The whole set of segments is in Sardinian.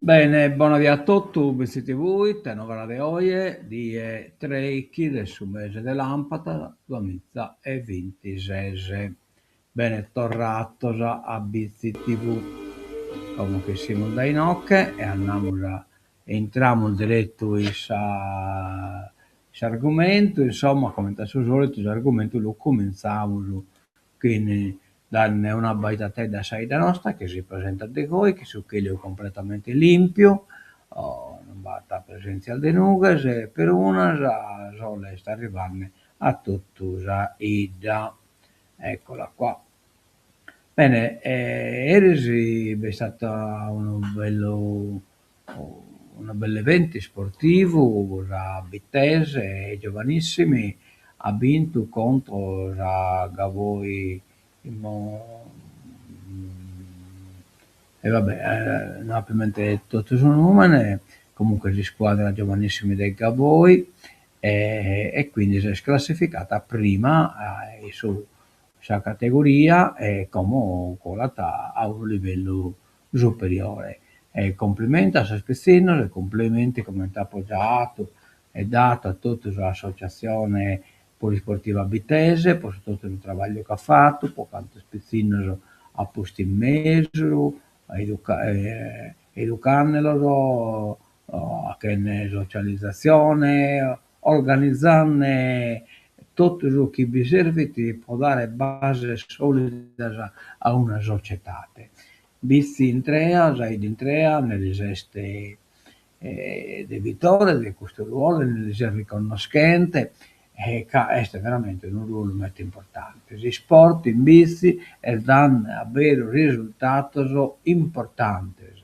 Bene, bona die a totu, Bitzi TV, ite novas de oje, die treichi de su mese de làmpadas duamiza e bintises. Bene torrados a Bitzi TV. Como che essimus dae inoche e andamus a intramus deretu in sa s'argumentu, insomma, comente a su solitu s'argumentu lu cumintzamus chin dande una abbaidatedda a sa 'idda nostra chi si presentat de goi, chin su chelu completamente limpiu, non b'at presentzias de nughes perunas, sole est arrivande a totu sa 'idda. Eccola qua. Bene, eris b'est istatu unu bellu unu bellu eventu isportivu, sa Bittese Giovanissimi at bintu contro sa Gavoi e va bè, no apo in mente totu su numene, comunque s'iscuadra Giovanissimi de Gavoi e quindi s'est classificata prima in su sa categoria e como colat a unu livellu superiore. E complimenti a sos pitzinnos e complimenti, comente apo già 'atu e datu a totu s'associatzione polisportiva bittese po totu su trabagliu chi at fatu, po cantos pitzinnos at postu in mesu, educandelos, achende socializatzione, organizande totu su chi bi servit po dare bases solidas a una sociedade. Bitzi intrea, sa 'idda intrea, nde lis est debitore de custu ruolu e nde lis est riconnoschente ca est veramente unu ruolu meda importante. S'isport in Bitzi est dande a beru risultados importantes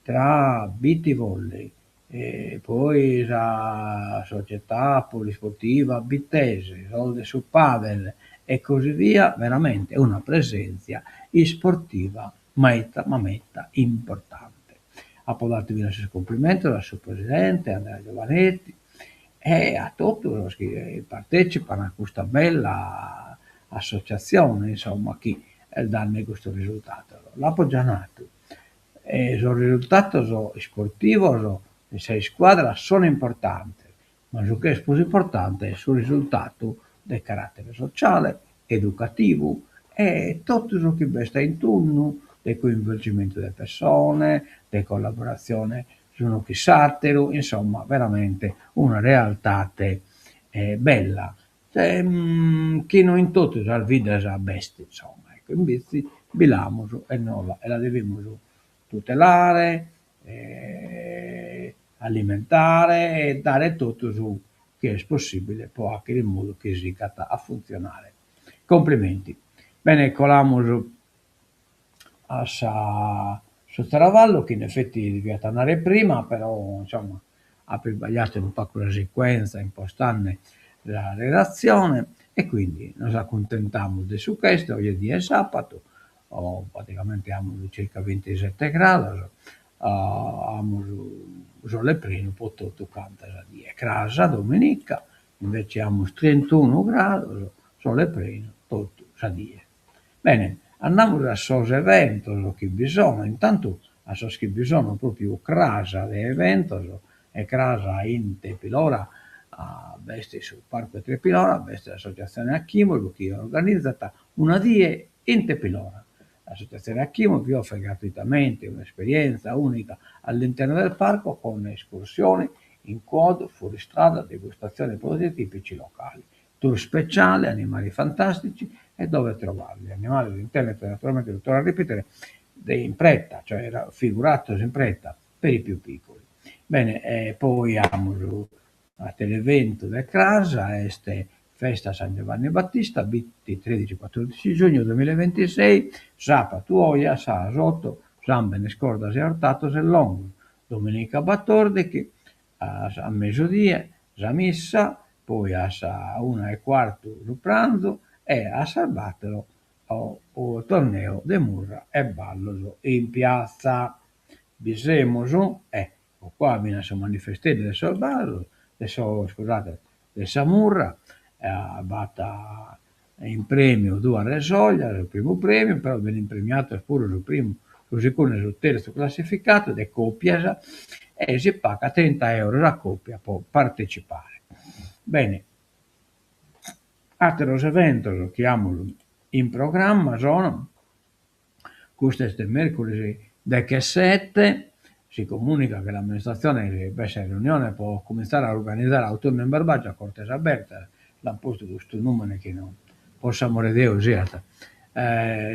tra Bitti Volley e poi sa società polisportiva bittese, sos de su padel e così via, veramente una presèntzia isportiva meta ma meta importante. Apo datu finas sos cumplimentos a su presidente Andrea Giovanetti e a totu sos chi partecipan a custa bella associatzione, insomma, chi est dande custos risultados. L'apo già nadu, sos risultados isportivos de sa iscuadra sono importantes, ma su chi est prus importante est su risultadu de carattere sociale, educativu e totu su chi b'est a intunnu de coinvolgimentu de pessone, de collaboratzione s'unu chin s'atteru, insomma veramente una realtade bella chi no in totu sas biddas b'est, insomma, ecco, in Bitzi bi l'amus e nos e la devimus tutelare, alimentare e dare totu su chi est possibile po achere in modu chi sigat a funtzionare. Complimenti. Bene, colamus a sa su traballu chi in effetti deviat andare prima, però insomma apo isbagliadu unu pagu sa secuenza impostande sa redatzione e quindi nos acuntentamus de su ch'est, oje die sapadu, praticamente amus circa bintisette grados, amus sole prenu po totu canta sa die. Cras, dominica, invece amus trintunu grados, sole prenu totu sa die. Bene, andamus a sos eventos chi bi sono, intantu a sos chi bi sono propriu cras de eventos e cras in Tepilora b'est su Parcu 'e Tepilora, b'est s'associatzione Achimos chi organizat una die in Tepilora. L'associazione Achimos vi offre gratuitamente un'esperienza unica all'interno del parco con escursioni in quad, fuoristrada, degustazione di prodotti tipici locali, tour speciale, animali fantastici e dove trovarli. Animali all'interno, naturalmente lo torno a ripetere, in pretta, cioè figuratos in pretta per i più piccoli. Bene, e poi amus Ater'eventu de cras est Festa San Giovanni Battista, Bitti, tredici quattordici giugno duemilaventisei, sàpatu oje a sas oto, sàmbenes, cordas e ortatos e longos, dominica batòrdichi a mesudie sa missa, poi a sa una e cuartu su pranzu e a sas bàtoro o torneu de murra e ballos in piatza. Bi semus e O qua finas su manifesteddu de sos ballos, de sos, iscusade, de sa murra, b'at in premiu duas resoglias, su primu premiu, però benint premiados puru su primu, Su segundu e su tertzu classificadu de còpias e si pagat trinta euros a còpia pro partecipare. Bene, àteros eventos chi amus in programma sono, custu est mèrcuris dechesete, si comunicat che l'amministratzione b'est sa riunione pro cumintzare a organizare Autunno in Barbagia, Cortes Abertas, l'ant postu custu nùmene chi no, pro s'amore 'e Deus siat,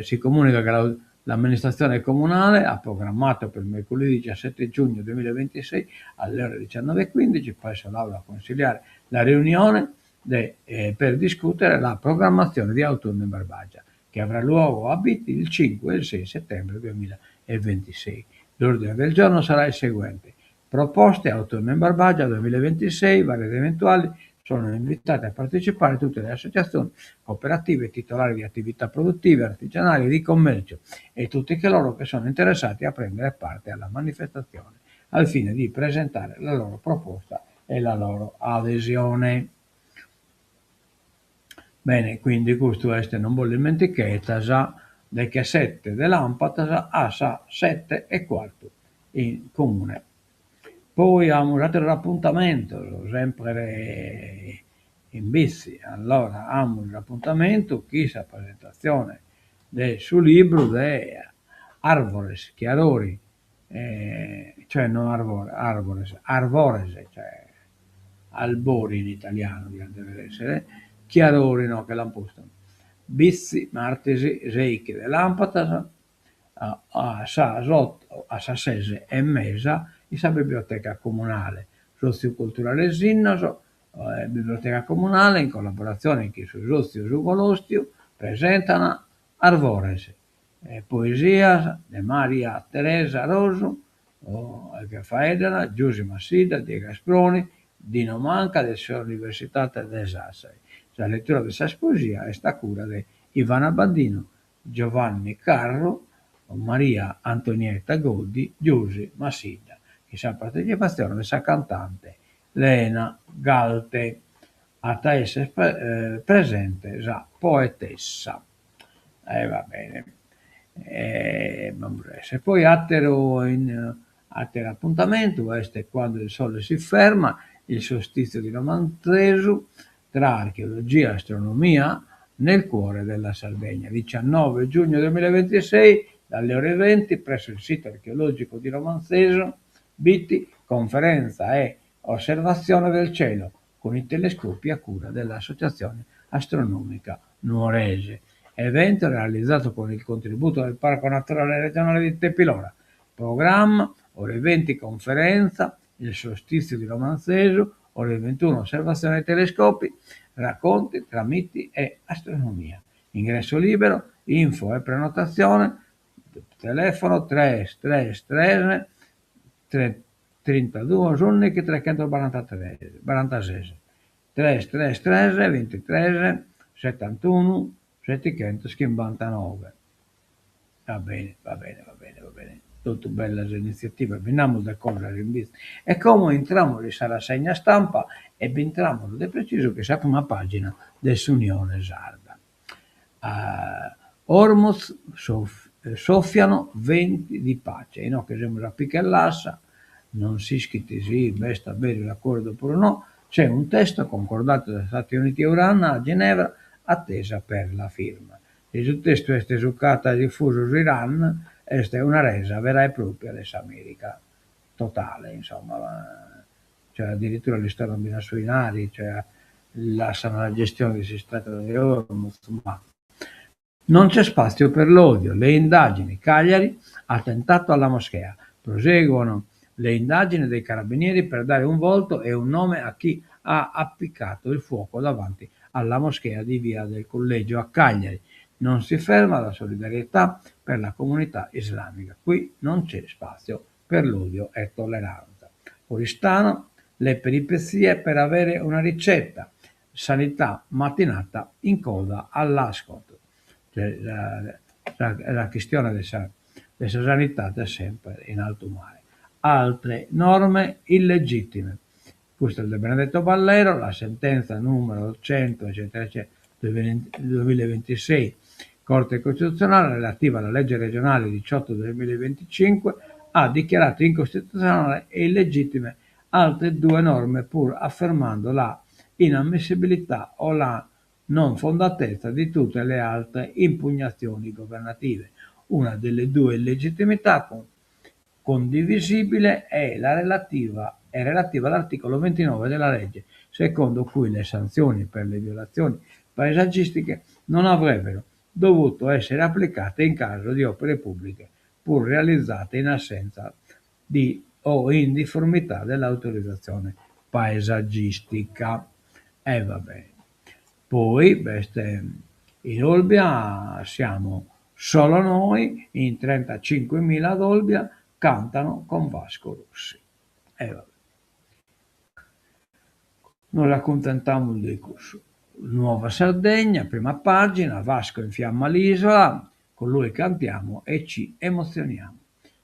si comunicat che l'amministratzione comunale at programmato per mercoledì diciassette giugno duemilaventisei alle ore diciannove e quindici presso l'aula consiliare la riunione de per discutere la programmazione di Autunno in Barbagia, che avrà luogo a Bitti il 5 e il 6 settembre 2026. L'ordine del giorno sarà il seguente, Proposte Autunno in Barbagia 2026, varie ed eventuali, sono invitate a partecipare tutte le associazioni, cooperative, titolari di attività produttive, artigianali e di commercio e tutti coloro che sono interessati a prendere parte alla manifestazione al fine di presentare la loro proposta e la loro adesione. Bene, quindi custu est non bos l'ismentichetas, dechesete de làmpadas a sas sete e cuartu in Comune. Poi amus àteros apuntamentos, semper in Bitzi, allora amus s'apuntamentu chin sa presentatzione de su libru de Arvores Chiarori cioè no arbores, arvores, cioè albori in italianu diat dever essere, Chiarori no che l'ant postu, Bitzi martis seichi de làmpadas a sas oto a sas ses e mesa in sa biblioteca comunale, Sòtziu Culturale Sinnos, Biblioteca Comunale in collaboratzione chin su Sòtziu Su Golòstiu presentan Arvores, Poesias de Maria Teresa Rosu che faeddan Giusy Massidda, Diego Asproni, Dino Manca de s'Universitate de Sassari. Sa letura de sas poesias est a cura de Ivana Bandinu, Giovanni Carru, Maria Antonietta Goddi, Giusy Massidda, chin sa partetzipatzione de sa cantante Lena Galte. At a èssere presente sa poetessa. E va bene. E poi àteru àteru apuntamentu est Quando il sole si ferma, il solstizio di Romanzesu, tra archeologia e astronomia nel cuore della Sardegna. 19 giugno 2026, dalle ore 20, presso il sito archeologico di Romanzesu, Bitti, conferenza e osservazione del cielo cun i telescopi a cura dell'Associazione Astronomica Nuorese. Evento realizzato con il contributo del Parco Naturale Regionale di Tepilora. Programma, ore 20 conferenza, Il solstizio di Romanzesu, ore 21 osservazione ai telescopi, racconti tra miti e astronomia. Ingresso libero, info e prenotazione, telefono 3 3 3 3 trintaduos ùndighi trechentos barantases, tres tres tres bintitres setantunu setighentos chimbantanoe. Va bene, va bene, va bene, va bene, totu bellas initziativas, bi nd'amus de cosas in Bitzi. E como intramus in sa rassegna stampa e b'intramus de precisu chin sa prima pàgina de s'Unione Sarda. Hormuz, soffiano venti di pace. Inoghe semus a pica e lassa, non s'ischit si b'est a beru s'acordu opuru no, c'è un testo concordato da Stati Uniti e Iran a Ginevra, attesa per la firma. Si su testu est su ch'at difusu s'Iran, est una resa vera e propria de s'America, totale, insomma. Cioè addirittura lis torran finas su 'inari, cioè lassan la gestione de s'Istretto de Hormuz, ma non c'è spazio per l'odio, le indagini, Cagliari, attentato alla moschea, proseguono le indagini dei carabinieri per dare un volto e un nome a chi ha appiccato il fuoco davanti alla moschea di via del Collegio a Cagliari. Non si ferma la solidarietà per la comunità islamica, qui non c'è spazio per l'odio e tolleranza. Oristano, le peripezie per avere una ricetta, sanità mattinata in coda all'Ascot. Cioè sa sa sa chistione de sa de sa sanitade est semper in altu mare. Altre norme illegittime. Custu est de Benedetto Ballero, la sentenza numero 100 eccetera eccetera duemilaventisei. Corte Costituzionale relativa alla legge regionale 18 2025 ha dichiarato incostituzionali e illegittime altre due norme pur affermando la inammissibilità o la non fondatezza di tutte le altre impugnazioni governative. Una delle due illegittimità condivisibile è la relativa, è relativa all'articolo 29 della legge, secondo cui le sanzioni per le violazioni paesaggistiche non avrebbero dovuto essere applicate in caso di opere pubbliche pur realizzate in assenza di o in difformità dell'autorizzazione paesaggistica. E va bene. Poi b'est in Olbia siamo solo noi, in trentacinquemila ad Olbia cantano con Vasco Rossi. E va bene. Nos acuntentamus de cussu. Nuova Sardegna, prima pagina, Vasco infiamma l'isola, con lui cantiamo e ci emozioniamo.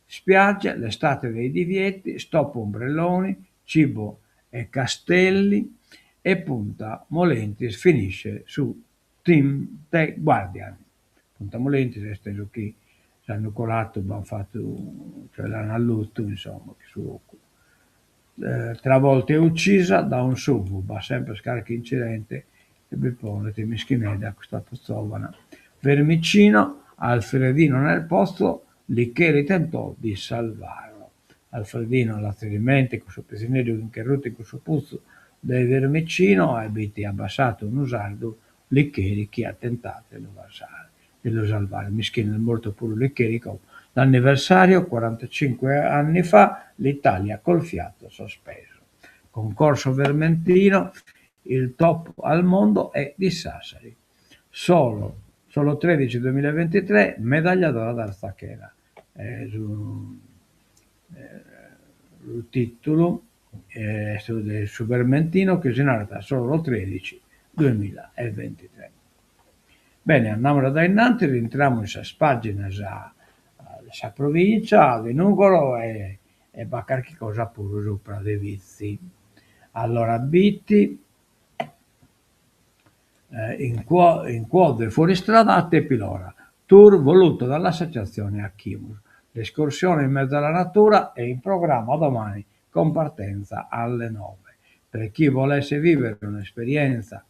Spiagge, l'estate dei divieti, stop ombrelloni, cibo e castelli e Punta Molentis finisce su Team The Guardian. Punta Molentis est su chi s'annu coladu b'ant fatu, cioè l'an allutu, insomma, su 'ocu. Travolta e uccisa da un SUV, b'at semper carchi incidente e bi ponet mischinedda custa zovana. Vermicino, Alfredino nel pozzo, Licheri tentò di salvarlo. Alfredino l'at in mente cussu pitzinneddu chi nch'est rutu in cussu putzu de Vermicino e b'it abbassadu unu sardu, Licheri, chi at tentadu de lu basare, de lu salvare. Mischinu est mortu puru Licheri como. L'anniversario, 45 anni fa, l'Italia col fiato sospeso. Concorso Vermentino, il top al mondo è di Sassari. Solo, solo 13 2023, medaglia d'oro ad Arzachena. Eh, su, eh, su tìtulu est de su Vermentino chi si narat Solo 13 2023. Bene, andamus a dae innantis, intramus in sas pàginas de sa provìncia de Nùgoro e e b'at carchi cosa puru supra de Vitzi. Allora Bitti in in quad e fuoristrada a Tepilora, tour voluto dall'associazione Achimus. L'escursione in mezzo alla natura è in programma domani con partenza alle 9. Per chi volesse vivere un'esperienza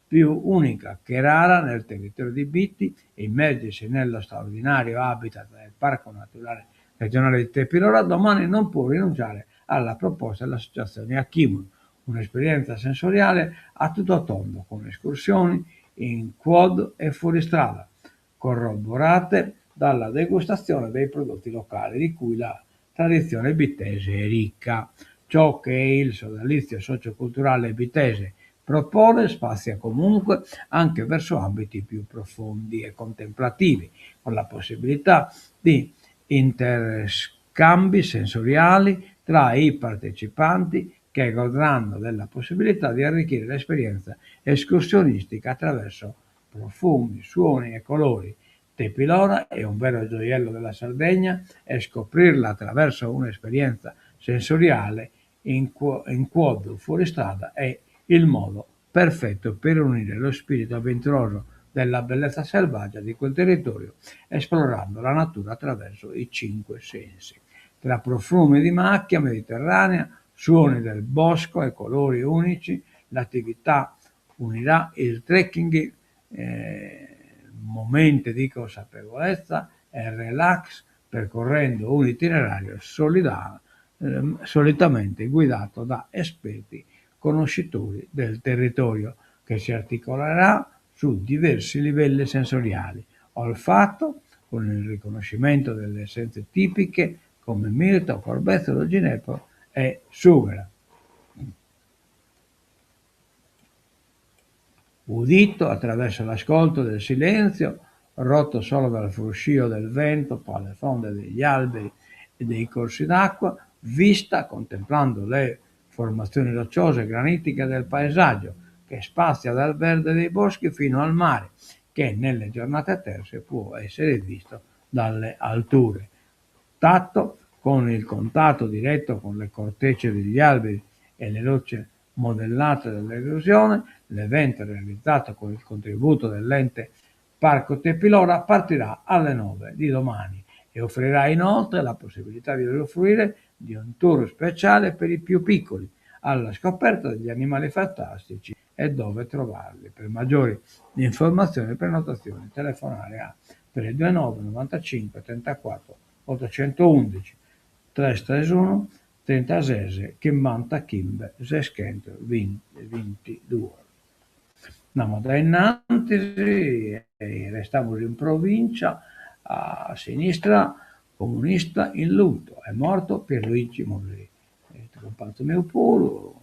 più unica che rara nel territorio di Bitti e immergersi nello straordinario habitat del Parco Naturale Regionale di Tepilora, domani non può rinunciare alla proposta dell'associazione Achimus, un'esperienza sensoriale a tutto tondo, con escursioni in quad e fuoristrada, corroborate dalla degustazione dei prodotti locali, di cui la tradizione bittese è ricca. Ciò che il sodalizio socioculturale bittese propone spazia comunque anche verso ambiti più profondi e contemplativi, con la possibilità di interscambi sensoriali tra i partecipanti che godranno della possibilità di arricchire l'esperienza escursionistica attraverso profumi, suoni e colori. Tepilora è un vero gioiello della Sardegna e scoprirla attraverso un'esperienza sensoriale in, in quad fuoristrada è il modo perfetto per unire lo spirito avventuroso della bellezza selvaggia di quel territorio, esplorando la natura attraverso i cinque sensi. Tra profumi di macchia mediterranea, suoni del bosco e colori unici, l'attività unirà il trekking, eh, momenti di consapevolezza e relax percorrendo un itinerario solida, eh, solitamente guidato da esperti conoscitori del territorio che si articolerà su diversi livelli sensoriali. Olfatto, con il riconoscimento delle essenze tipiche come mirto, corbezzolo, ginepro e sughera. Udito attraverso l'ascolto del silenzio, rotto solo dal fruscio del vento tra le fronde degli alberi e dei corsi d'acqua, vista contemplando le formazioni rocciose e granitiche del paesaggio, che spazia dal verde dei boschi fino al mare, che nelle giornate terse può essere visto dalle alture. Tatto con il contatto diretto con le cortecce degli alberi e le rocce modellate dall'erosione, l'evento realizzato con il contributo dell'ente Parco Tepilora partirà alle 9 di domani e offrirà inoltre la possibilità di usufruire di un tour speciale per i più piccoli alla scoperta degli animali fantastici e dove trovarli. Per maggiori informazioni e prenotazioni telefonare a 329 95 34 811 331 36 55 622. Andamus dae innantis e restamus in provincia, a sinistra comunista in lutto, è morto Pierluigi Mulleri, cumpanzu meu puru,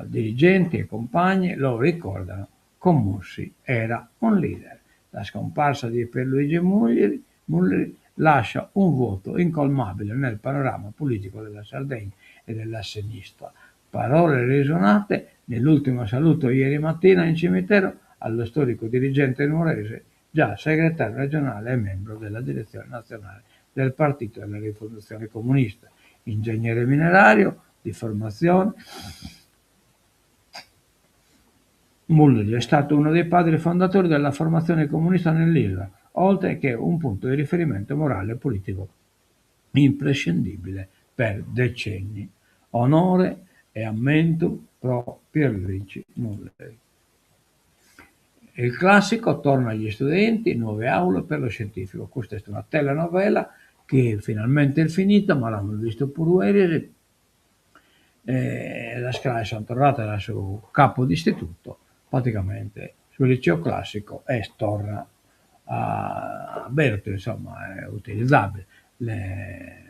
dirigenti e compagni lo ricordano commossi, era un leader. La scomparsa di Pierluigi Mulleri, Mulleri lascia un vuoto incolmabile nel panorama politico della Sardegna e della sinistra. Parole risuonate nell'ultimo saluto ieri mattina in cimitero allo storico dirigente nuorese, già segretario regionale e membro della direzione nazionale del Partito della Rifondazione Comunista, ingegnere minerario di formazione. Mulleri è stato uno dei padri fondatori della formazione comunista nell'isola, oltre che un punto di riferimento morale e politico imprescindibile per decenni. Onore e ammentu pro Pierluigi Mulleri. Il classico torna agli studenti, nuove aule per lo scientifico. Custa est una telenovela chi finalmente est finita, ma l'amus bistu puru eris, e sas classes sunt torradas a su capu d'istituto, praticamente su liceo classico est torra abertu, insomma, è utilizzabile. Le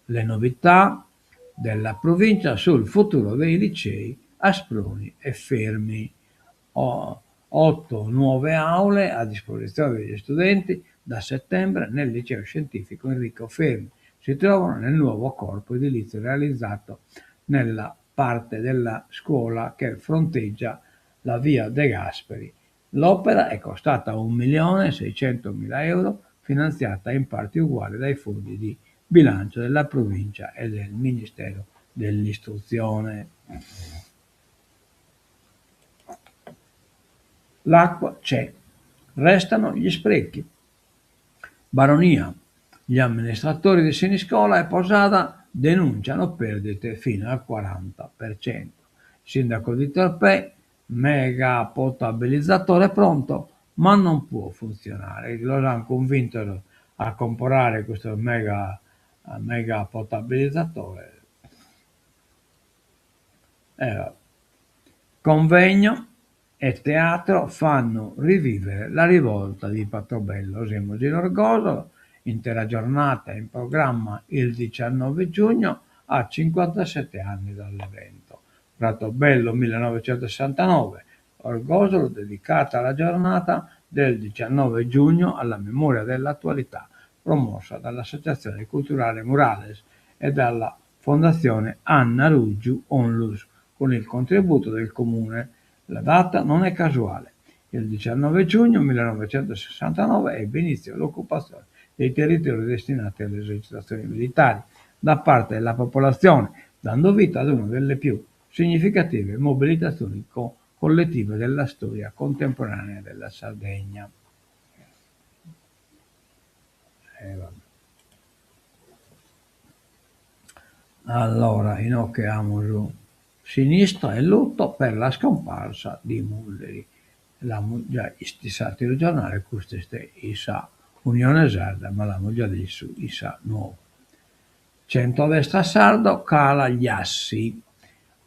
le novità della provincia sul futuro dei licei Asproni e Fermi. Otto nuove aule a disposizione degli studenti da settembre nel liceo scientifico Enrico Fermi. Si trovano nel nuovo corpo edilizio realizzato nella parte della scuola che fronteggia la via De Gasperi. L'opera è costata 1.600.000 euro, finanziata in parti uguali dai fondi di bilancio della provincia e del Ministero dell'Istruzione. L'acqua c'è, restano gli sprechi. Baronia, gli amministratori di Siniscola e Posada denunciano perdite fino al 40%. Sindaco di Torpè, mega potabilizzatore pronto, ma non può funzionare. Los han convinto a comprare questo mega, mega potabilizzatore. Eh, convegno e teatro fanno rivivere la rivolta di Pratobello. Semus in Orgosolo, intera giornata in programma il 19 giugno a 57 anni dall'evento. Pratobello 1969, Orgosolo dedicata alla giornata del 19 giugno alla memoria dell'attualità, promossa dall'Associazione Culturale Murales e dalla Fondazione Anna Ruggiu Onlus, con il contributo del Comune. La data non è casuale. Il 19 giugno 1969 ebbe inizio l'occupazione dei territori destinati alle esercitazioni militari da parte della popolazione, dando vita ad una delle più significative mobilitazioni co collettive della storia contemporanea della Sardegna. Eh, vabbè. Allora, inoghe amus sinistra in lutto per la scomparsa di Mulleri. L'amus già in s'atteru giornale, custu est in sa Unione Sarda, ma l'amus già lissu in sa Nuova. Centrodestra sardo cala gli assi.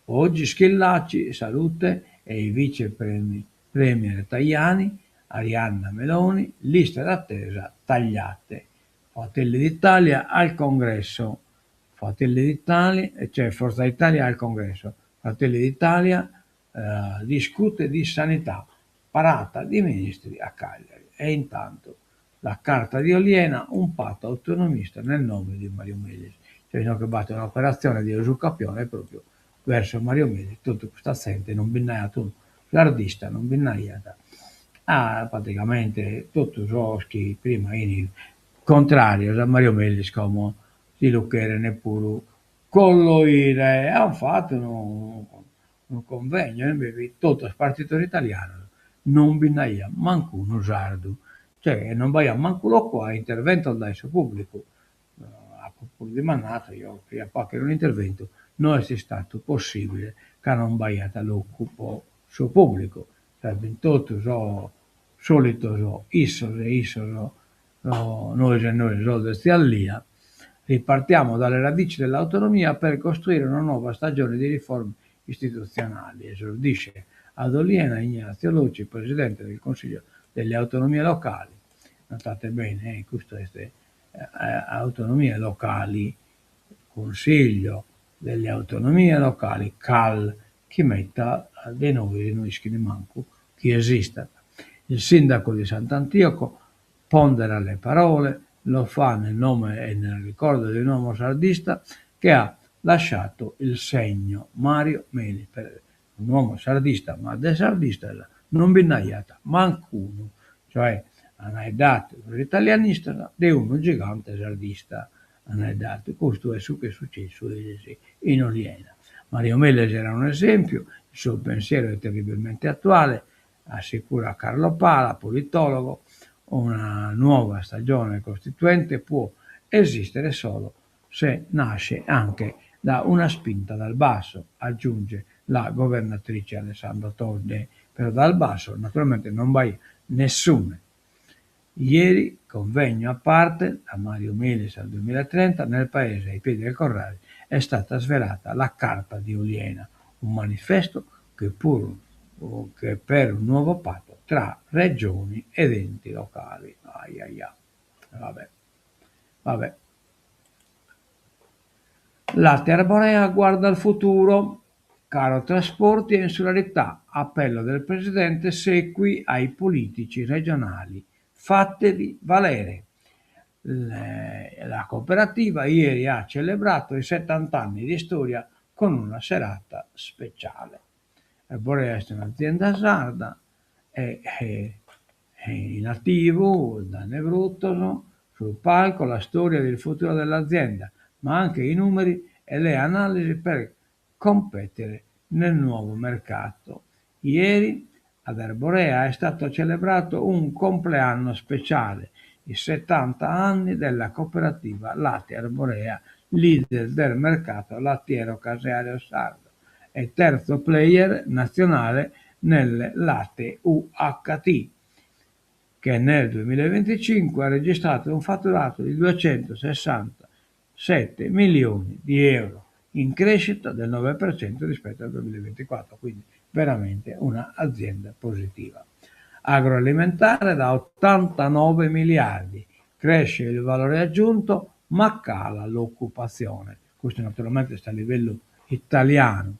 Oggi Schillaci, salute e i vice premier Tajani, Arianna Meloni, liste d'attesa tagliate. Fratelli d'Italia al congresso. Fratelli d'Italia, cioè Forza Italia al congresso. Fratelli d'Italia eh, discute di sanità, parata di ministri a Cagliari. E intanto la Carta di Oliena, un patto autonomista nel nome di Mario Melis. Cioè inoghe b'at un'operatzione de usucapione proprio verso Mario Melis, totu custa zente non bi nd'aiat unu sardista, non bi nd'aiat. Ah, praticamente totu sos chi prima 'ini contrarios a Mario Melis como si lu cheren puru colloire. An fatu unu unu convegno inue bi fin totu sos partidos italianos, non bi nd'aiat mancunu sardu. Cioè non b'aiat mancu locu a interventos dae su pùblicu. Apo puru dimandadu, eo cheria fàghere un'interventu, no est istadu possìbile ca non b'aiat locu pro su pùblicu. Cioè fin totu sos sòlitos issos e issos, nois e nois sos de tzia Lia. Ripartiamo dalle radici dell'autonomia per costruire una nuova stagione di riforme istituzionali, esordisce ad Oliena Ignazio Locci, presidente del Consiglio delle Autonomie Locali. Notate bene, eh, custu est Autonomie Locali, Consiglio delle Autonomie Locali, CAL, chi meta de nois no ischit mancu chi esistat. Il sindaco di Sant'Antioco pondera le parole, lo fa nel nome e nel ricordo di un uomo sardista che ha lasciato il segno, Mario Melis, un uomo sardista, ma de sardistas non bi nd'aiat mancunu, cioè an faeddadu sos italianistas de unu gigante sardista, an faeddadu, custu est su chi est sucessu eris in Oliena. Mario Melis era un esempio, il suo pensiero è terribilmente attuale, assicura Carlo Pala, politologo, una nuova stagione costituente può esistere solo se nasce anche da una spinta dal basso, aggiunge la governatrice Alessandra Todde, però dal basso naturalmente non b'aiat nessune. Ieri, convegno a parte, da Mario Melis al 2030, nel paese ai piedi del Corrasi è stata svelata la Carta di Oliena, un manifesto che, pur, che per un nuovo patto tra regioni ed enti locali. Ai ai ai. Vabbè. Vabbè. Latte Arborea guarda al futuro. Caro trasporti e insularità, appello del presidente Sequi ai politici regionali. Fatevi valere. La cooperativa ieri ha celebrato i 70 anni di storia con una serata speciale. Arborea est un'azienda sarda e, e, in attivo, dande fruttos, sul palco la storia del futuro dell'azienda, ma anche i numeri e le analisi per competere nel nuovo mercato. Ieri ad Arborea è stato celebrato un compleanno speciale, i 70 anni della cooperativa Latte Arborea, leader del mercato lattiero caseario sardo e terzo player nazionale nel latte UHT, che nel 2025 ha registrato un fatturato di 267 milioni di euro, in crescita del 9% rispetto al 2024, quindi veramente un'azienda positiva. Agroalimentare da 89 miliardi, cresce il valore aggiunto ma cala l'occupazione. Questo naturalmente sta a livello italiano,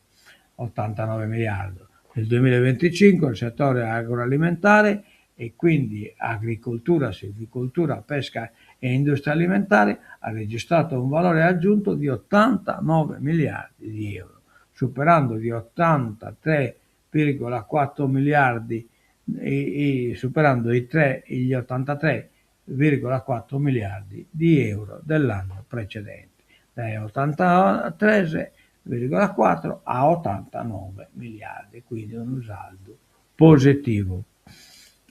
89 miliardi. Nel 2025 il settore agroalimentare e quindi agricoltura, silvicoltura, pesca e industria alimentare ha registrato un valore aggiunto di 89 miliardi di euro, superando di 83,4 miliardi e, e superando i tre, gli 83,4 miliardi di euro dell'anno precedente, dai 83,4 a 89 miliardi, quindi un saldo positivo.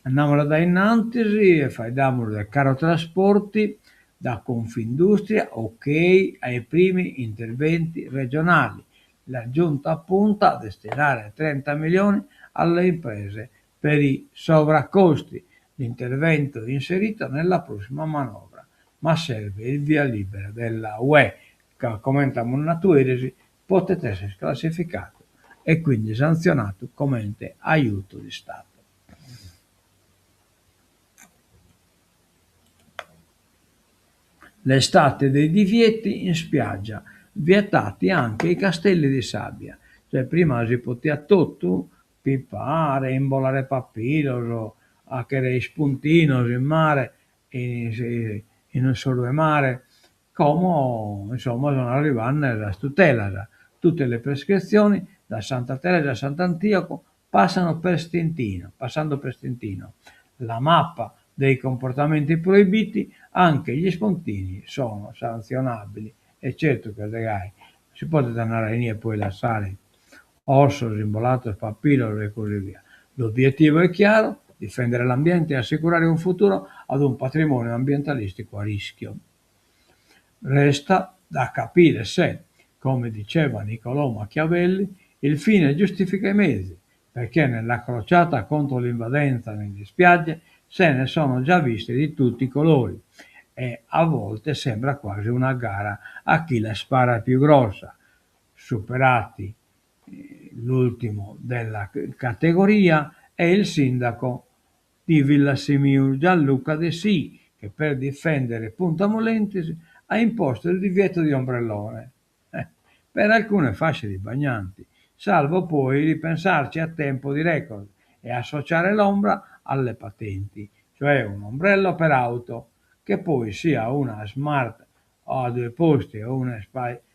Andiamo da innantis e faeddamus de caro trasporti, da Confindustria, ok ai primi interventi regionali. La giunta punta a destinare 30 milioni alle imprese per i sovraccosti, l'intervento inserito nella prossima manovra, ma serve il via libera della UE, che comente amus natu eris, potet essere classificato e quindi sanzionato comente aiuto di Stato. L'estate dei divieti in spiaggia, vietati anche i castelli di sabbia. Cioè prima si potiat totu, pipare, imbolare papiros, 'achere ispuntinos in mare, in in s'oru 'e mare, como insomma sun arrivande sas tutelas. Tutte le prescrizioni da Santa Teresa a Sant'Antioco passano per Stintino, passando per Stintino. La mappa dei comportamenti proibiti, anche gli spuntini sono sanzionabili. E certu che est gai, si podet andare a inie e poi lassare ossos, imbolatos, papiros e così via. L'obiettivo è chiaro, Difendere l'ambiente e assicurare un futuro ad un patrimonio ambientalistico a rischio. Resta da capire se, come diceva Niccolò Machiavelli, il fine giustifica i mezzi, perché nella crociata contro l'invadenza nelle spiagge se ne sono già viste di tutti i colori e a volte sembra quasi una gara a chi la spara più grossa. Superati l'ultimo della categoria è il sindaco di Villasimius Gianluca Dessì, che per difendere Punta Molentis ha imposto il divieto di ombrellone eh, per alcune fasce di bagnanti, salvo poi ripensarci a tempo di record e associare l'ombra alle patenti, cioè un ombrello per auto, che poi sia una smart a due posti o una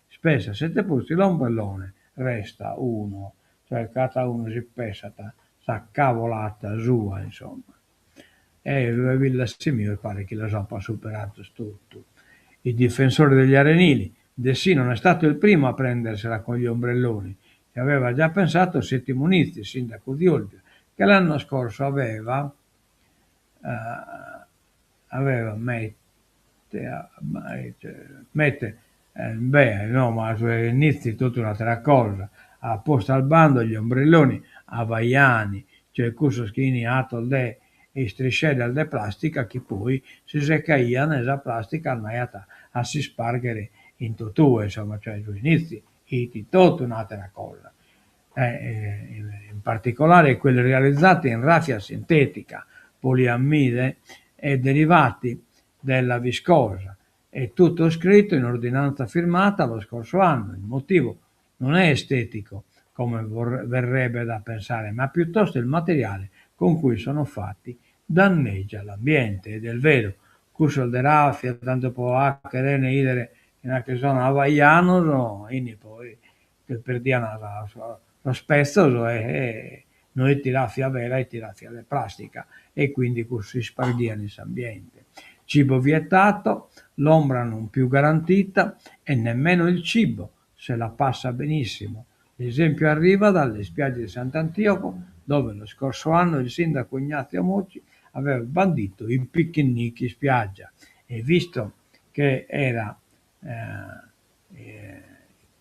spessa a sette posti, l'ombrellone resta uno, cioè cada unu si pensat sa cavolata sua, insomma. E su 'e Villasimius paret chi los apat superados totu. I difensori degli arenili, Dessì non è stato il primo a prendersela con gli ombrelloni, ci aveva già pensato Settimo Nizzi, sindaco di Olbia, che l'anno scorso aveva, eh, aveva mette, mette eh, beh, no, ma su Nizzi tutta un'altra cosa, ha posto al bando gli ombrelloni hawaiani, cioè cussos chi 'ini 'atos de istrisceddas de plastica chi poi si secaian e sa plastica andaiat a s'isparghere in totue, insomma, cioè su Nizzi 'it totu un'atera cosa. In particolare quelli realizzati in raffia sintetica, poliammide e derivati della viscosa. È tutto scritto in ordinanza firmata lo scorso anno. Il motivo non è estetico, come verrebbe da pensare, ma piuttosto il materiale con cui sono fatti danneggia l'ambiente. Ed è vero, cussos de raffia, tantu po 'achere 'ene 'idere chi sono hawaianos, 'ini poi che perdian sos pezzos e no 'it raffia vera, 'it raffia de plastica e quindi cussu s'isparghian in s'ambiente. Cibo vietato, l'ombra non più garantita e nemmeno il cibo se la passa benissimo. L'esempio arriva dalle spiagge di Sant'Antioco, dove lo scorso anno il sindaco Ignazio Mocci aveva bandito i picnic in spiaggia e visto che era eh,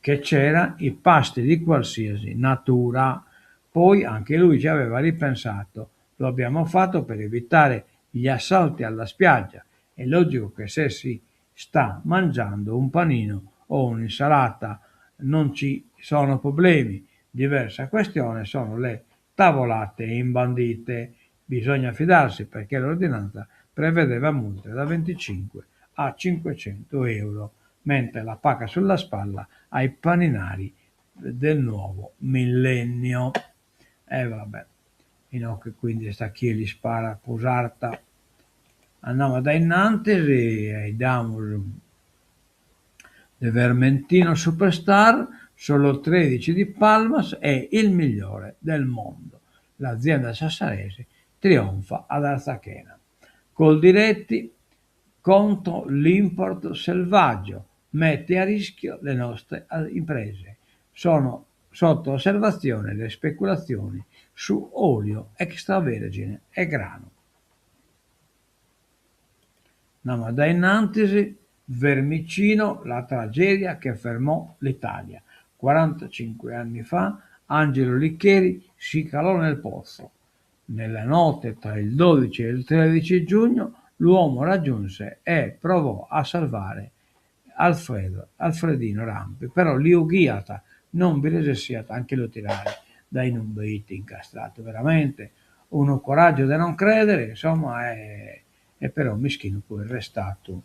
che c'era i pasti di qualsiasi natura. Poi anche lui ci aveva ripensato. Lo abbiamo fatto per evitare gli assalti alla spiaggia. È logico che se si sta mangiando un panino o un'insalata non ci sono problemi. Diversa questione sono le tavolate imbandite. Bisogna fidarsi perché l'ordinanza prevedeva multe da 25 a 500 euro, mentre la pacca sulla spalla ai paninari del nuovo millennio. E vabbè, inoghe quindi est chie l'ispara prus arta. Andamus dae innantis e 'idamus de Vermentino Superstar, solo 13 di Palmas è il migliore del mondo. L'azienda sassarese trionfa ad Arzachena. Coldiretti contro l'import selvaggio, mette a rischio le nostre imprese. Sono sotto osservazione le speculazioni su olio extravergine e grano. Andamus dae innantis, Vermicino, la tragedia che fermò l'Italia. 45 anni fa Angelo Licheri si calò nel pozzo. Nella notte tra il 12 e il 13 giugno l'uomo raggiunse e provò a salvare Alfredo, Alfredino Rampi, però li 'ughiat, non bi resessiat a nche lu tirare dae inumbe 'it incastradu. Veramente unu coragiu de non credere, insomma, e e però mischinu poi est restadu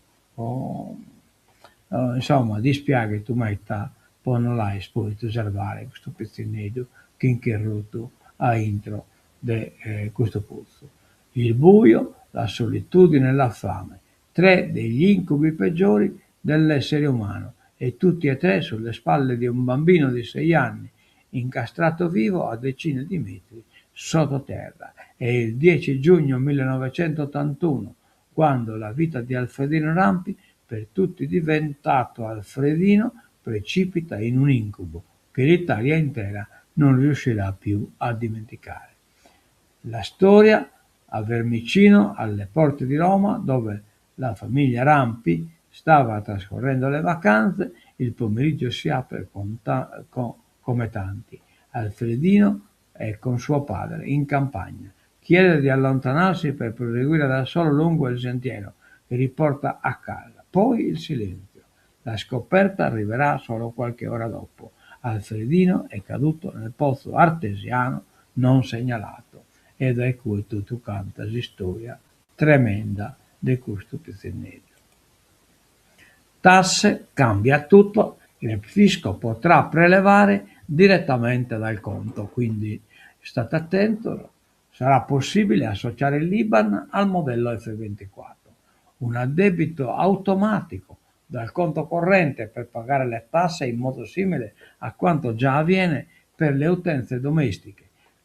insomma dispiaghidu meda po no l'aer pòdidu sarvare custu pitzinneddu chi nch'est rutu a intro de custu putzu. Il buio, la solitudine e la fame, tre degli incubi peggiori dell'essere umano e tutti e tre sulle spalle di un bambino di sei anni, incastrato vivo a decine di metri sottoterra. È il 10 giugno 1981, quando la vita di Alfredino Rampi, per tutti diventato Alfredino, precipita in un incubo che l'Italia intera non riuscirà più a dimenticare. La storia. A Vermicino, alle porte di Roma, dove la famiglia Rampi stava trascorrendo le vacanze, il pomeriggio si apre con ta con, come tanti. Alfredino è con suo padre in campagna. Chiede di allontanarsi per proseguire da solo lungo il sentiero che riporta a casa. Poi il silenzio. La scoperta arriverà solo qualche ora dopo. Alfredino è caduto nel pozzo artesiano non segnalato. E dae cue totu canta s'istoria tremenda de custu pitzinneddu. Tasse, cambia tutto, il fisco potrà prelevare direttamente dal conto, quindi state attento, sarà possibile associare l'IBAN al modello F24, un addebito automatico dal conto corrente per pagare le tasse in modo simile a quanto già avviene per le utenze domestiche.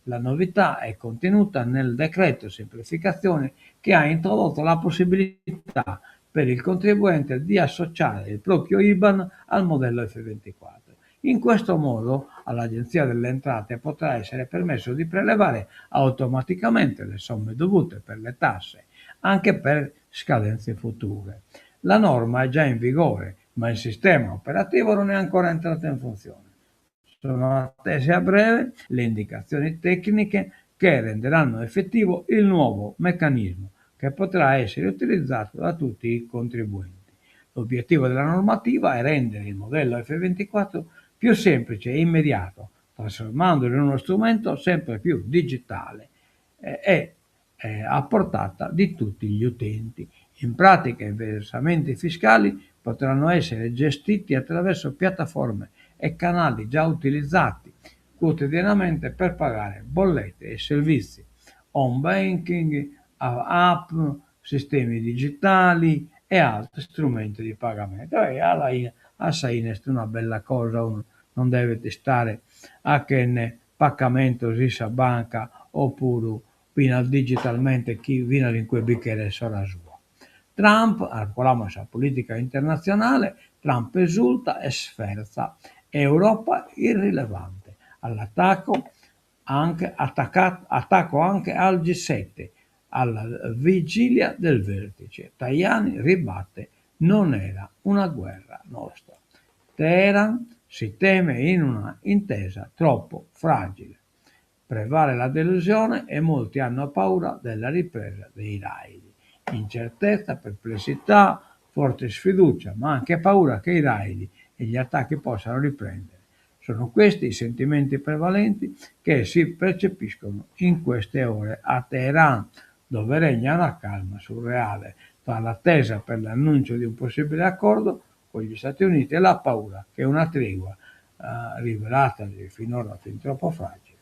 La novità è contenuta nel decreto semplificazione che ha introdotto la possibilità per il contribuente di associare il proprio IBAN al modello F24. In questo modo all'Agenzia delle Entrate potrà essere permesso di prelevare automaticamente le somme dovute per le tasse, anche per scadenze future. La norma è già in vigore, ma il sistema operativo non è ancora entrato in funzione. Sono attese a breve le indicazioni tecniche che renderanno effettivo il nuovo meccanismo che potrà essere utilizzato da tutti i contribuenti. L'obiettivo della normativa è rendere il modello F24 più semplice e immediato, trasformandolo in uno strumento sempre più digitale e a portata di tutti gli utenti. In pratica i versamenti fiscali potranno essere gestiti attraverso piattaforme e canali già utilizzati quotidianamente per pagare bollette e servizi, home banking, app, sistemi digitali e altri strumenti di pagamento. E alla fine, a sa fine est una bella cosa, unu non devet istare a chene pagamentos in sa banca opuru finas digitalmente chi finas in cue bi cheret s'ora sua. Trump, colamus a sa politica internatzionale, Trump esulta e sferza, Europa irrilevante. All'attacco anche, attacco anche al G7 alla vigilia del vertice. Tajani ribatte, non era una guerra nostra. Teheran si teme in una intesa troppo fragile. Prevale la delusione e molti hanno paura della ripresa dei raid. Incertezza, perplessità, forte sfiducia, ma anche paura che i raid e gli attacchi possano riprendere. Sono questi i sentimenti prevalenti che si percepiscono in queste ore a Teheran, dove regna una calma surreale tra l'attesa per l'annuncio di un possibile accordo con gli Stati Uniti e la paura che una tregua, eh, rivelatasi finora fin troppo fragile,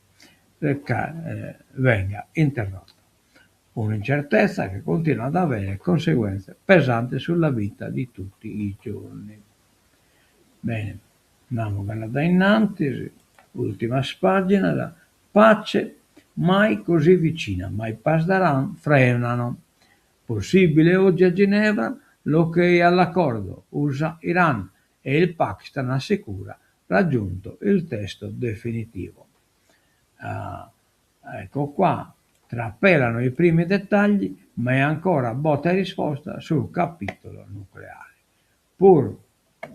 eh, venga interrotta. Un'incertezza che continua ad avere conseguenze pesanti sulla vita di tutti i giorni. Bene, andiamo da innanzi, ultima pagina, la pace mai così vicina, ma i Pasdaran frenano. Possibile oggi a Ginevra l'ok all'accordo USA-Iran e il Pakistan assicura raggiunto il testo definitivo. Uh, ecco qua, trapelano i primi dettagli, ma è ancora botta e risposta sul capitolo nucleare. Pur,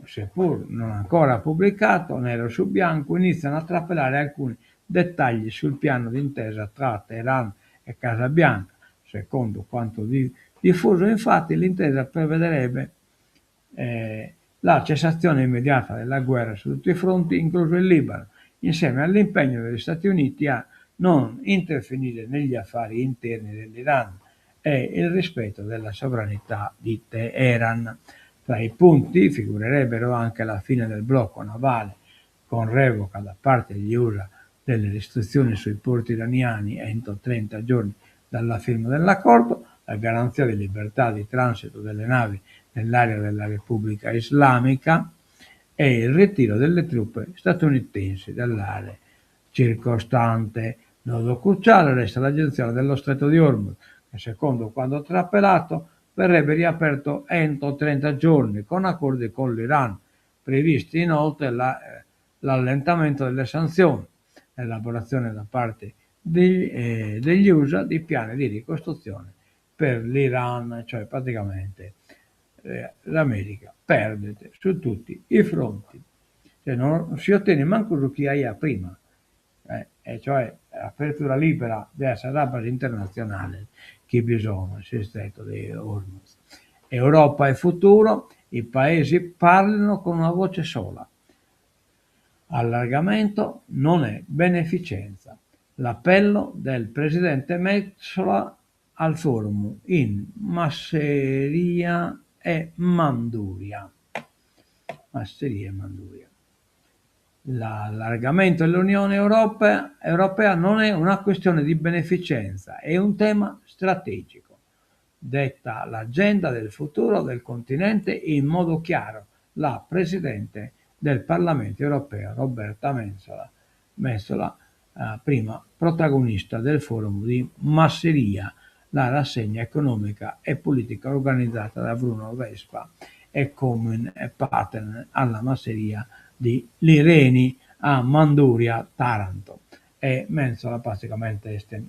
seppur non ancora pubblicato, nero su bianco, iniziano a trapelare alcuni dettagli sul piano d'intesa tra Teheran e Casa Bianca. Secondo quanto diffuso, infatti, l'intesa prevederebbe eh, la cessazione immediata della guerra su tutti i fronti, incluso il Libano, insieme all'impegno degli Stati Uniti a non interferire negli affari interni dell'Iran e il rispetto della sovranità di Teheran. Tra i punti figurerebbero anche la fine del blocco navale con revoca da parte degli USA delle restrizioni sui porti iraniani entro 30 giorni dalla firma dell'accordo, la garanzia di libertà di transito delle navi nell'area della Repubblica Islamica e il ritiro delle truppe statunitensi dall'area circostante. Nodo cruciale resta la gestione dello stretto di Hormuz, che secondo quanto trapelato verrebbe riaperto entro 30 giorni con accordi con l'Iran. Previsti inoltre la, eh, l'allentamento delle sanzioni, l'elaborazione da parte Degli Usa di piani di ricostruzione per l'Iran, cioè praticamente s'America perdet su tutti i fronti, cioè non si otenit mancu su chi aiat prima, e cioè apertura libera de sas abbas internatzionales chi bi sono in s'istretto de Hormuz. Europa e futuro, i paesi parlino con una voce sola. Allargamento non è beneficenza. L'appello del presidente Metsola al forum in Masseria e Manduria. Masseria e Manduria. L'allargamento dell'Unione Europea, Europea non è una questione di beneficenza, è un tema strategico. Detta l'agenda del futuro del continente in modo chiaro la Presidente del Parlamento europeo Roberta Metsola, Metsola prima protagonista del forum di Masseria, la rassegna economica e politica organizzata da Bruno Vespa e Comun e Partner alla Masseria di Li Reni a Manduria, Taranto. E Metsola praticamente est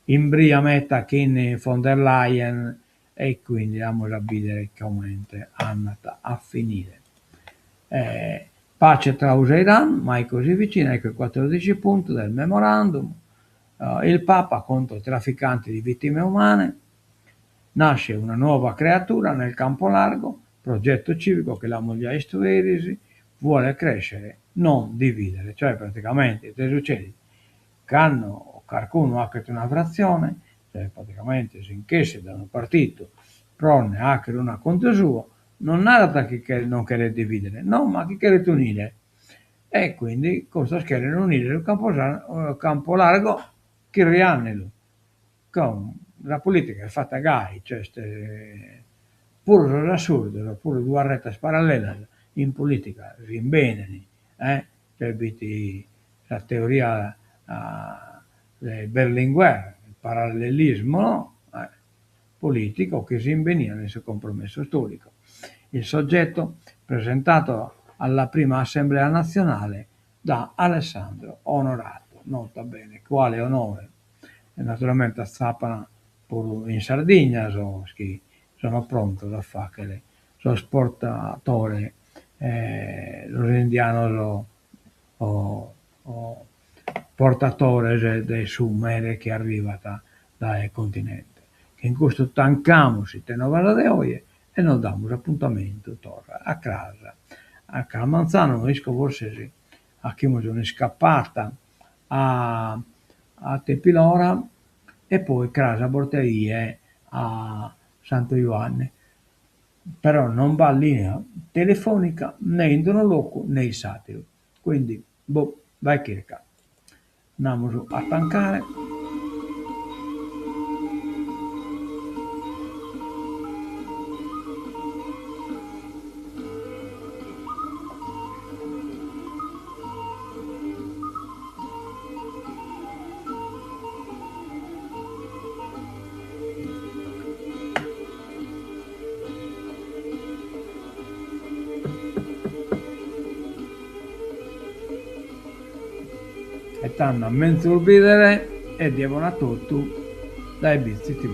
in bria meta chin von der Leyen e quindi amus a bìdere comente andat a finire. Pace tra USA e Iran, mai così vicina, ecco i 14 punti del memorandum. Il Papa contro i trafficanti di vittime umane. Nasce una nuova creatura nel campo largo, progetto civico che l'amus già istu eris, vuole crescere, non dividere, cioè praticamente ite succedit? Cando carcunu achet una fratzione, cioè praticamente si nch'essit dae unu partitu pro nde achere unu a contu suo, non narat chi non cheret dividere, no, ma chi cheret unire e quindi custos cheren unire su campo campo largo chirriandelu. Como sa politica est fata gai, cioè est puru sos assurdos, puru duas retas parallelas in politica si imbenen, eh, cioè b'it sa teoria de Berlinguer, il parallelismo no, eh, politico chi si imbenian in su compromesso storico. Il soggetto presentato alla prima assemblea nazionale da Alessandro Onorato, nota bene, quale onore. E naturalmente atzapan puru in Sardigna sos chi sono prontos a faghere sos portatores, sos indianos o o portatores de su mere chi arrivat dae continente. Chin custu tancamus ite novas de oje e nos damus apuntamentu torra a cras, a cras manzanu, no isco forsis achimus un'iscapata a a Tepilora e poi cras a bortaedie a Santu Juanne. Però non b'at linea telefonica ne in unu locu ne in s'ateru, quindi boh, bae chirca. Andamus a tancare. E tando a menzus bìdere e die bona a totu dae Bitzi TV.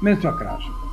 Menzus a cras.